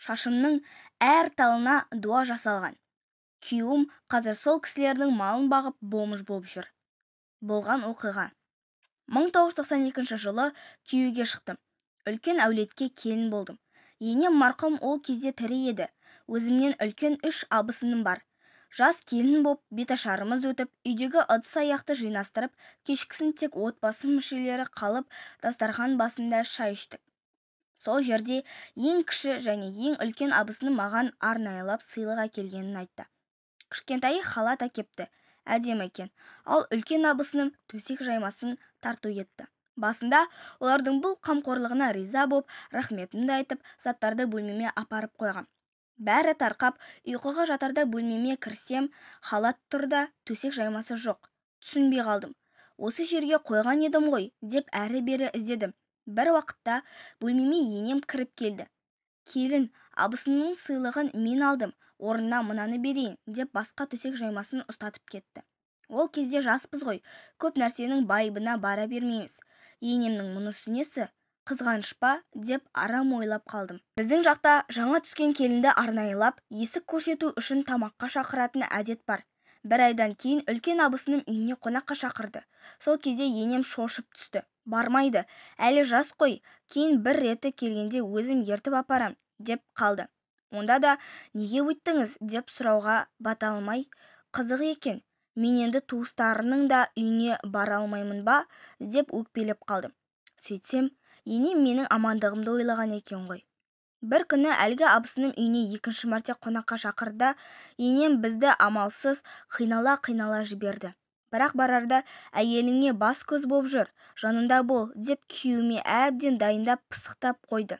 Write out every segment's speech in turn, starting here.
Шашымның әр талына дуа жасалған. Күйеуім қазір сол кісілердің малын бағып бомж болып жүр. Болған оқиға. 1992 жылы күйеуге шықтым. Үлкен әулетке келін болдым. Енем марқұм ол кезде тірі еді. Өзімнен үлкен 3 абысыным бар. Жас келін боп, беташарымыз өтіп, үйдегі ыдыс-аяқты жинастырып, кешкісін тек отбасы мүшелері қалып, дастархан басында шай іштік. Сол жерде ең кіші және ең үлкен абысыным маған арнайылап сыйлық әкелгенін айтты. Кішкентайы халат әкепті, әдемі екен. Ал үлкен абысыным төсек жаймасын тарту етті. Басында олардың бұл қамқорлығына риза боп, рахметімді айтып, заттарды бөлмеме апарып қойғам. Бәрі тарқап, ұйқыға жатарда бөлмеме кірсем, халат тұр да, төсек жаймасы жоқ. Түсінбей қалдым. Осы жерге қойған едім ғой, деп әрі-бері іздедім. Бір уақытта бөлмеме енем кіріп келді. Келін, абысынның сыйлығын мен алдым, орнына мынаны берейін, деп басқа төсек жаймасын ұстатып кетті. Ол кезде жаспыз ғой, көп нәрсенің байыбына бара бермейміз. Енемнің мұнысы несі? Қызғаныш па, деп арам ойлап қалдым. Біздің жақта жаңа түскен келінді арнайылап, есік көрсету үшін тамаққа шақыратын әдет бар. Бір айдан кейін үлкен абысыным үйіне қонаққа шақырды. Сол кезде енем шошып түсті. Бармайды, әлі жас қой, кейін бір реті келгенде өзім ертіп апарам, деп қалды. Онда да неге өйттіңіз, деп сұрауға бата алмай, қызық екен, мен енді туыстарының да үйіне бара алмаймын ба, деп өкпелеп қалдым. Сөйтсем, енем менің амандығымды ойлаған екен ғой. Бір күні әлгі абысыным үйіне екінші мәрте қонаққа шақырды, енем бізді амалсыз қинала-қинала жіберді. Бірақ барарда әйеліңе бас-көз боп жүр, жанында бол, деп күйеуіме әбден дайындап пысықтап қойды.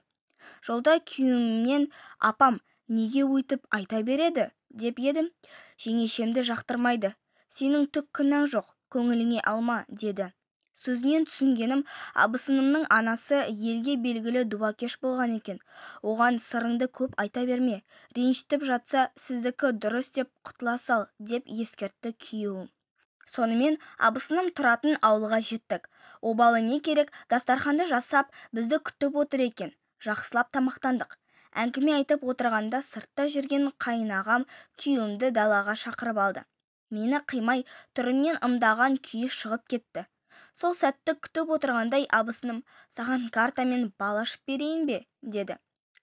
Жолда күйеуімнен апам неге өйтіп айта береді, деп едім, жеңешемді жақтырмайды. Сенің түк күнәң жоқ, көңіліңе алма, деді. Сөзінен түсінгенім, абысынымның анасы елге белгілі дуакеш болған екен. Оған сырыңды көп айта берме, ренжітіп жатса, сіздікі дұрыс деп құтыла сал, деп ескертті күйеуім. Сонымен абысыным тұратын ауылға жеттік. Обалы не керек, дастарханды жасап, бізді күтіп отыр екен. Жақсылап тамақтандық. Әңгіме айтып отырғанда сыртта жүрген қайынағам күйеуімді далаға шақырып алды. Мені қимай, түрімнен ымдаған күйі шығып кетті. Сол сәтті күтіп отырғандай абысыным, саған картамен бал ашып берейін бе, деді.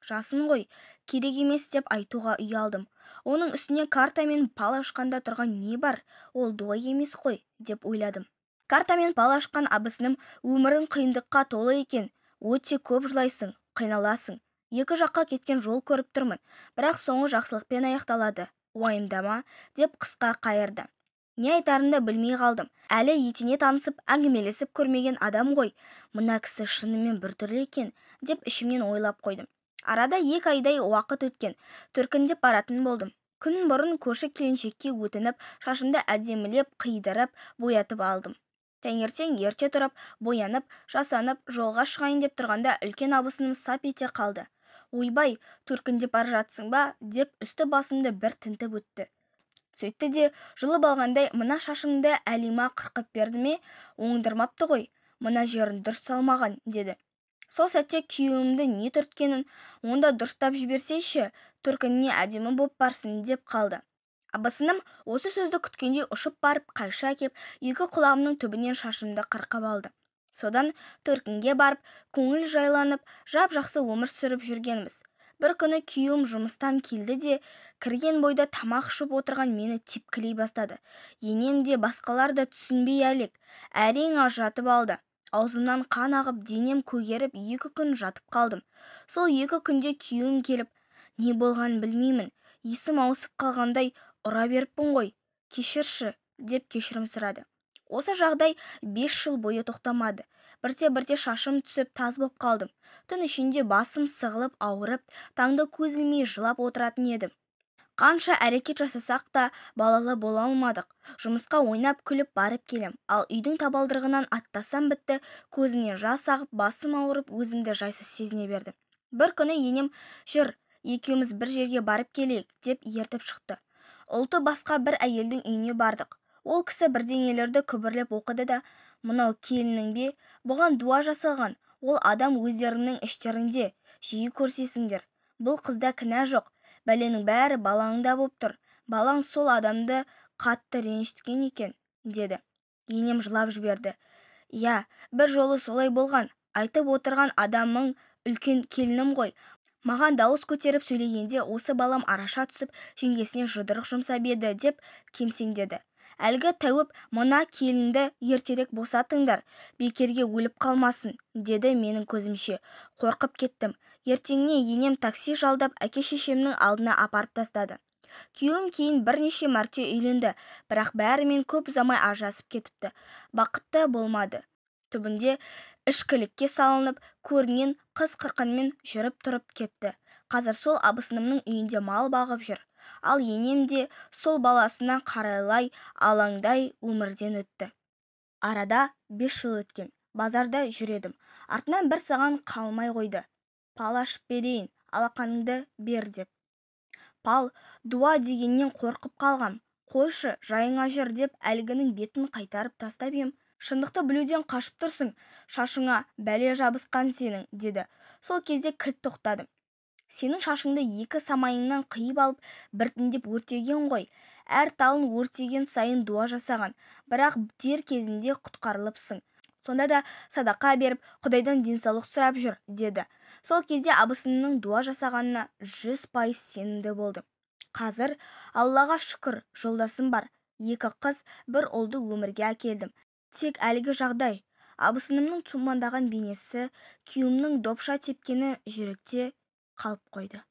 Жасын ғой, керек емес деп айтуға ұялдым. Оның үстіне картамен бал ашқанда тұрған не бар, ол дуа емес қой, деп ойладым. Картамен бал ашқан абысыным өмірің қиындыққа толы екен, өте көп жылайсың, қиналасың. Екі жаққа кеткен жол көріп тұрмын, бірақ соңы жақсылықпен аяқталады, уайымдама, деп қысқа қайырды. Не айтарымды білмей қалдым. Әлі етене танысып, әңгімелесіп көрмеген адам ғой. Мына кісі шынымен біртүрлі екен, деп ішімнен ойлап қойдым. Арада 2 айдай уақыт өткен, төркіндеп баратын болдым. Күн бұрын көрші келіншекке өтініп, шашымды әдемілеп қидырып, боятып алдым. Таңертең ерте тұрып, боянып, жасанып, жолға шығайын деп тұрғанда үлкен абысыным сап ете қалды. Ойбай, төркіндеп бара жатсың ба, деп үсті басымды бір тінтіп өтті. Сөйтті де, жұлып алғандай, мына шашыңды Әлима қырқып берді ме, оңдырмапты ғой, мына жерін дұрыс салмаған, деді. Сол сәтте күйеуімді не түрткенін, онда дұрыстап жіберсейші, төркініне әдемі боп барсын, деп қалды. Абысыным осы сөзді күткендей ұшып барып, қайшы әкеп, екі құлағымның түбінен шашымды қырқып алды. Содан төркінге барып, көңіл жайланып, жап-жақсы өмір сүріп жүргенбіз. Бір күні күйеуім жұмыстан келді де, кірген бойда тамақ ішіп отырған мені тепкілей бастады. Енем де, басқалар да түсінбей әлек, әрең ажыратып алды. Аузымнан қан ағып, денем көгеріп, 2 күн жатып қалдым. Сол 2 күнде күйеуім келіп, не болғанын білмеймін, есім ауысып қалғандай ұра беріппін ғой, кешірші, деп кешірім сұрады. Осы жағдай 5 жыл бойы тоқтамады. Бірте-бірте шашым түсіп таз боп қалдым. Түн ішінде басым сығылып ауырып, таңды көз ілмей жылап отыратын едім. Қанша әрекет жасасақ та балалы бола алмадық. Жұмысқа ойнап күліп барып келем. Ал үйдің табалдырығынан аттасам бітті, көзімнен жас ағып, басым ауырып, өзімді жайсыз сезіне бердім. Бір күні енем, жүр, екеуміз бір жерге барып келейік, деп ертіп шықты. Ұлты басқа бір әйелдің үйіне бардық. Ол кісі бірдеңелерді күбірлеп оқыды да, мынау келінің бе, бұған дуа жасалған, ол адам өздеріңнің іштеріңде, жиі көрсесіңдер. Бұл қызда кінә жоқ, бәленің бәрі балаңда боп тұр. Балаң сол адамды қатты ренжіткен екен, деді. Енем жылап жіберді. Иә, бір жолы солай болған. Айтып отырған адамың үлкен келінім ғой. Маған дауыс көтеріп сөйлегенде осы балам араша түсіп, жеңгесіне жұдырық жұмсап еді, деп кемсеңдеді. Әлгі тәуіп, мына келінді ертерек босатыңдар, бекерге өліп қалмасын, деді менің көзімше. Қорқып кеттім. Ертеңіне енем такси жалдап, әке-шешемнің алдына апарып тастады. Күйеуім кейін бірнеше мәрте үйленді, бірақ бәрімен көп ұзамай ажырасып кетіпті. Бақытты болмады. Түбінде ішкілікке салынып, көрінген қыз-қырқынмен жүріп тұрып кетті. Қазір сол абысынымның үйінде мал бағып жүр. Ал енем де сол баласына қарайлай алаңдай өмірден өтті. Арада 5 жыл өткен. Базарда жүр едім. Артынан бір саған қалмай қойды. Пал ашып берейін, алақаныңды бер деп. Пал, дуа дегеннен қорқып қалғам. Қойшы, жайыңа жүр деп әлгінің бетін қайтарып тастап ем. Шындықты білуден қашып тұрсың, шашыңа бәле жабысқан сенің, деді. Сол кезде кілт тоқтадым. Сенің шашыңды екі самайыңнан қиып алып, біртіндеп өртеген ғой. Әр талын өртеген сайын дуа жасаған, бірақ дер кезінде құтқарылыпсың. Сонда да садақа беріп, Құдайдан денсаулық сұрап жүр, деді. Сол кезде абысынның дуа жасағанына 100% сенімді болдым. Қазір Аллаға шүкір, жолдасым бар. 2 қыз, 1 ұлды өмірге әкелдім. Тек әлгі жағдай, абысынымның тұмандаған бейнесі, күйеуімнің допша тепкені жүректе қалып қойды.